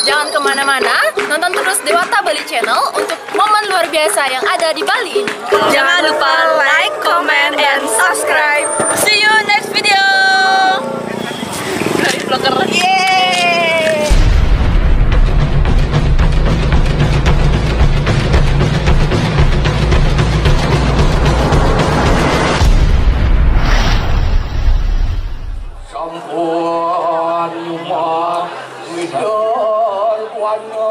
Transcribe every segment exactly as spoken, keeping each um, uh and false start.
Jangan kemana-mana, nonton terus Dewata Bali Channel untuk momen luar biasa yang ada di Bali ini. Jangan lupa like, comment, and subscribe. See you next video. Dari vlogger. Yeay. Sampun nyuma widal wana.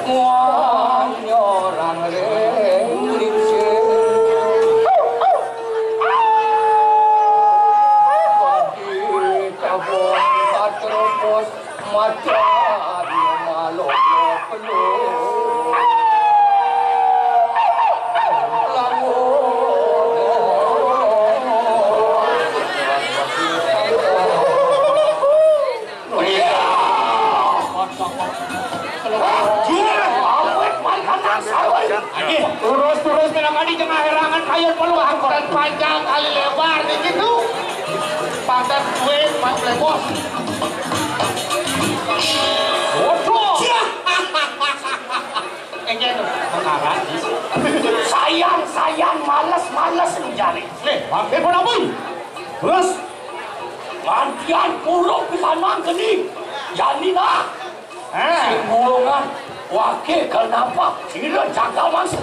Muang nyorang ring lingsir. Padi kabun patropos, macan malolo peluh. Langun. Terus-terus minangkadi jengah herangan kayun peluang. Tan panjang kali lebar di situ. Pantat duit, Pak Plebos. Waduh. Enggak tuh, makaran. Sayang, sayang, males, males lu jani. Nih, pakai pun apa? Terus? Ngantian puruk pisanan geni. Jani nah. Eh. Sing bulungan. Wake kenapa? Sira jagal mangsa.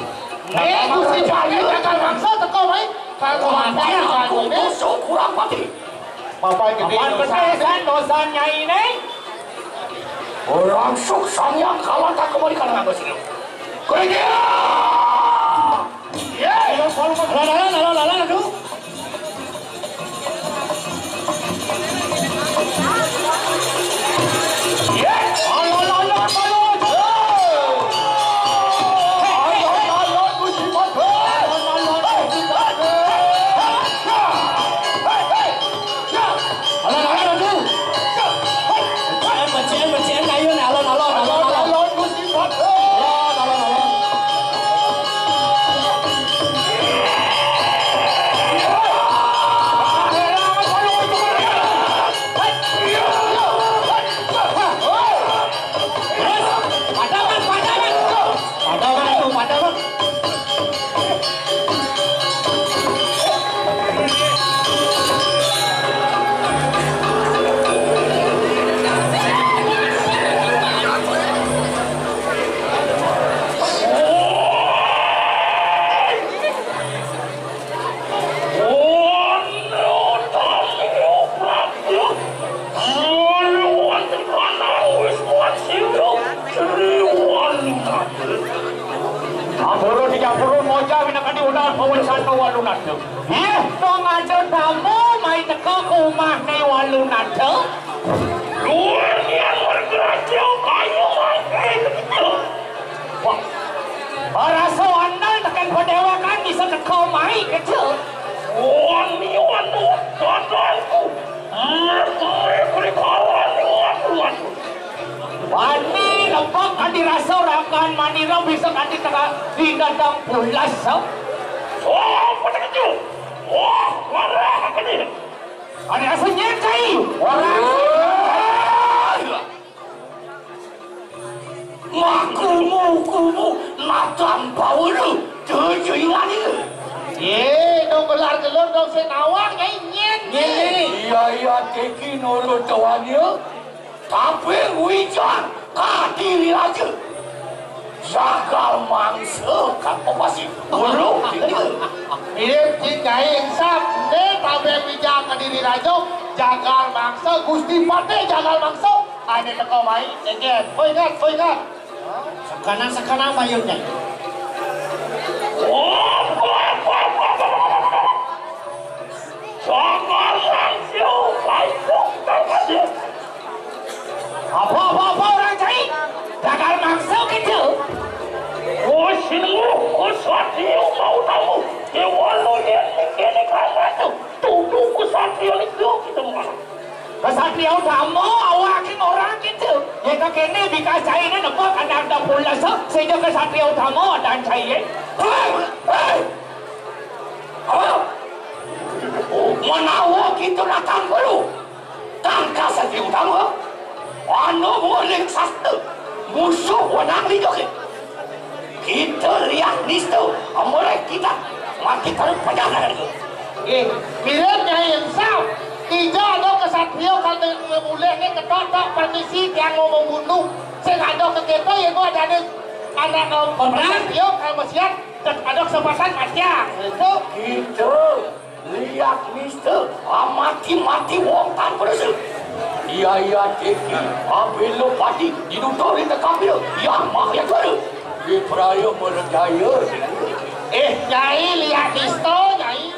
Nih, Gusti Jaya jagal mangsa teko wae. Kalau mati aku musuh kurang pati. Bapak gede dosa. Dosa Nyai ini. Orang suksan yang kawan tak kembali karena apa sih? Kerja. Ye! Alon, alon, alon, alon, aduh. Ye! Alon, alon, alon. Alon, alon, Gusti Patih. Alon, alon, Gusti Patih. Hei, hei. Alon, alon, aduh. Hei. Becikan, becikan, becikan, ayo, nih, alon, alon, alon, alon. Alon, alon, Gusti Patih. Alon, alon, alon. Ampura dicampuru moja winakadi unal pawan santo walunata. Ih, dong aja tamu mai teka ke rumah ni walunata. Luar niat bergerak jauh kayu mai. Wah. Rasa andal tekan padewakan bisa teka mai kecil. Wani wani kadanku. Mereka kawan wani. Wani lepek kan dirasa rakan manira bisa kan diteka digadang pulas. Wah, apa terkejut? Wah, marah apa ni? Ada rasa nyetai. Wah. Makumu-kumu natang pawulu tujuiwani. Ye, dong gelar gelur dong senawang nyai nyen. Iya, iya, teki nolo tawanya. Tapi wijar kadiri raja. Jagal mangsa kapapasi. Bulu. Mirip di kain sap. Ne tabe wijar kadiri raja. Jagal mangsa, Gusti Patih jagal mangsa. Ane teko mai, eget. Oh, ingat, oh, ingat. Sekanak-sekanak mayunnya. Apa, apa, apa orang cai? Gagal maksud gitu. Oh, sini, oh, satrio mau tahu. Dewa lo yang ini kan tu. Tuduh ke satrio itu kita mana? Kesatria utama awak ki orang gitu. Nyata kene bika cai ne nepak anak dah pulas sehingga kesatria utama dan cai. Hei, hei. Apa? Menawa kita datang dulu. Tangkas satria utama. Anu muling sasta, musuh wenang liga ke. Kita liak nista, amoleh kita mati kalau pejah tangan ke. Eh, mirip Nyai Insaf. Ija ada kesatria kalau mulih ni ketok-tok permisi tiang mau membunuh. Sing ada ke kita, ya, gua ada anak, eh, pemerang. Kesatria kalau mesiat, ada kesempatan mati, ya. Itu. Kita. Liak nista, amati-mati wong tanpa rasa. Iya, iya, teki, abila pati, dinutur di tekapil, yang mah yang juara. Di peraya merjaya. Eh, Nyai, liak nista, Nyai.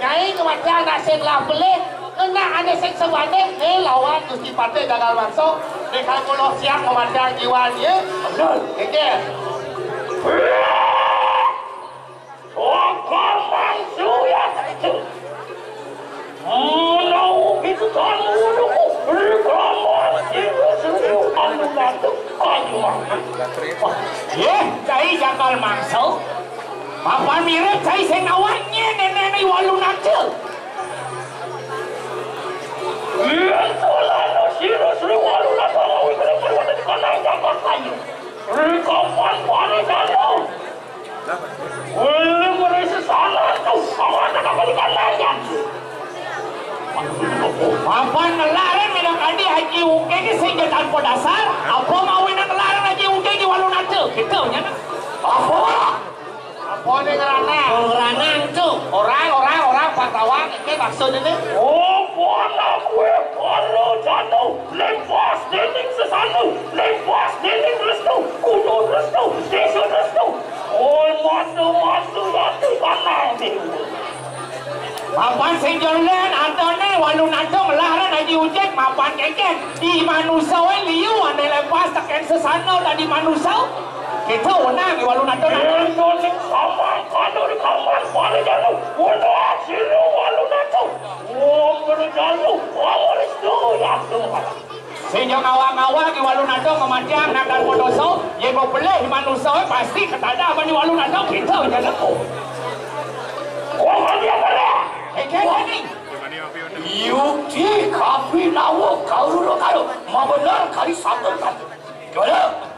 Nyai kematian nak sing lah pelih, kena ane sing sebanding, eh, lawan Gusti Patih gagal mangsa. Ni kalau siap kematian jiwa dia. Benar. Kekeh. Apa maksud ya itu? Menau itu kan menurutku rekaman itu sendiri anu nanti kayu. Ye, cai jakal mangsa. Apa mirip cai sing awaknya nenek ni walu naca. Iya, tolano sira sri walu naca ngawi kena perwata di kanang jakal kayu. Rekaman pada sana. Wih, merisi sana tu, sama ada kapal ikan layang. Papan ngelarang minang kadi Haji Uke ke sing tanpa dasar, apa mau nak ngelarang Haji Uke di walu naca? Kita nya nak. Apa? Apa ni ngeranang? Oh, ngeranang tu. Orang, orang, orang, Paktawan, ini maksud ini. Oh, buana kue, buana jatuh, lepas dening sesanu, lepas dening restu, kuno restu, desa restu. Oi, mata-mata ati kanang dewa. Mapan sing jolen, ada ni, walu naca melaran Haji Ujek, mapan keken. Di manusia, eh, liu, ane lepas teken sesana tadi manusia. Kita wenang, walu naca. Endo ning samang, kado di kamar, pada jalu. Walu asilu, walu naca. Wong berjalu, wong restu, ya Tuhan. Sing ngawak-ngawak di walu naca mematiang nak dan dosa, ye mau pelih manusia pasti ketadah bani walu naca kita je leko. Wah, dia mana? Eh, kene ni. Yukti kapi nawa kaulu kalu. Mabenar kali sanggup kan. Coba.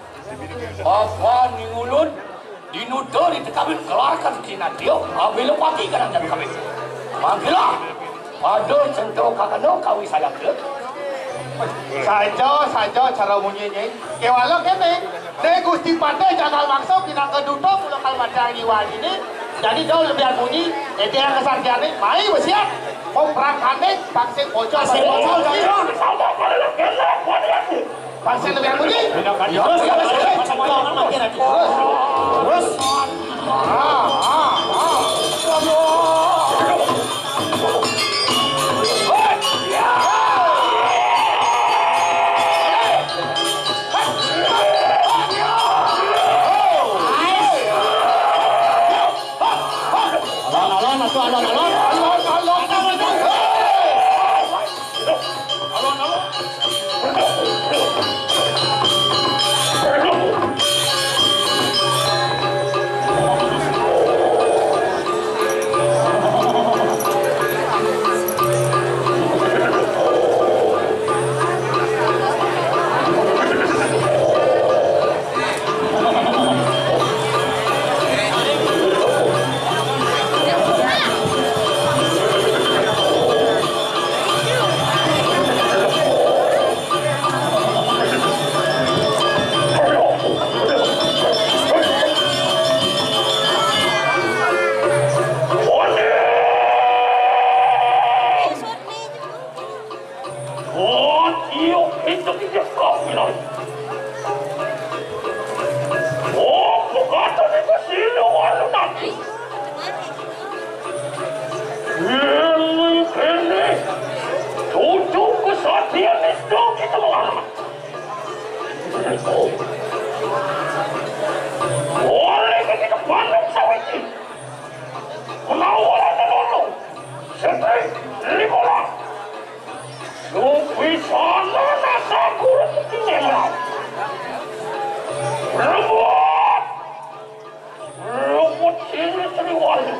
Apa ni ulun? Dinuda di tekabin keluarkan kinatio, abila pati kadang jadi kabin. Mangkilah, pada cento kakano kawi saya ke. Saja, saja cara munyi ni. Kewala kene, ne Gusti Patih jagal maksa pinaka duta mula kal macang iwan ini. Jadi dau lebih munyi, ete yang kesatian ni, mai besiat. Kau perang kane, paksik bocor. Paksik bocor, jangan. Sama pada lagi, pada lagi. Pasien lebih bunyi. Terus, terus, terus. Terus. Ah, ah, ah. Alon-alon, atuh alon-alon. Alon-alon. Oh, tiup itu kita kau bilang. Oh, bukan itu silo anu nanti. Ini, ini. Tujuh kesatian itu kita mengalami. Oleh kita pandang sawiti. Menawa ada nolong. Setai, lima orang. Supisana nasa kurang tinggi. Rebut! Rebut ini triwali.